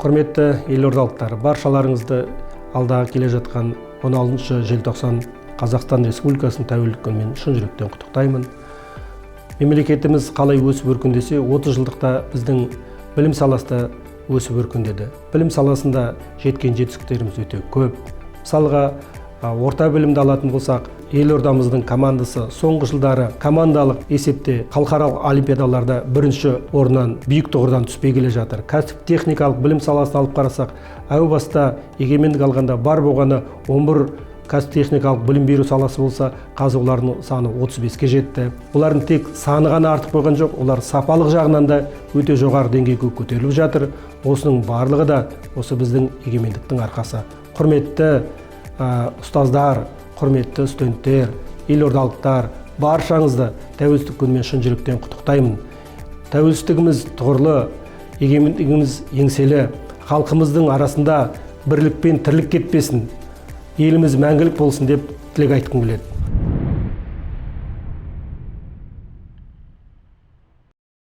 Құрметті елордалықтар, баршаларыңызды алдағы келе жатқан 16 желтоқсан, Қазақстан Республикасының Тәуелсіздік күнімен шын жүректен құттықтаймын. Мемлекетіміз қалай өсіп өркендесе, 30 жылдықта біздің білім саласы да өсіп өркендеді. Білім саласында жеткен жетістіктеріміз өте көп. Мысалға, орта білімді алатын болсақ, елордамыздың командасы соңғы жылдары командалық есепте халықаралық олимпиадаларда бірінші орыннан, биік тұғырдан түспей келе жатыр. Кәсіп техникалық білім саласын алып қарасақ, әу баста егемендік алғанда бар болғаны 11 кәсіп техникалық білім беру саласы болса, қазір олардың саны 35-ке жетті. Олардың тек саны ғана артып қойған жоқ, олар сапалық жағынан да өте жоғары деңгейге көтеріліп жатыр. Осының барлығы да осы біздің егемендіктің арқасы. Құрметті ұстаздар, құрметті студенттер, елордалықтар, баршаңызды Тәуелсіздік күнімен шын жүректен құттықтаймын. Тәуелсіздігіміз тұғырлы, егемендігіміз еңселі, халқымыздың арасында бірлік пен тірлік кетпесін, еліміз мәңгілік болсын деп тілек айтқым келеді.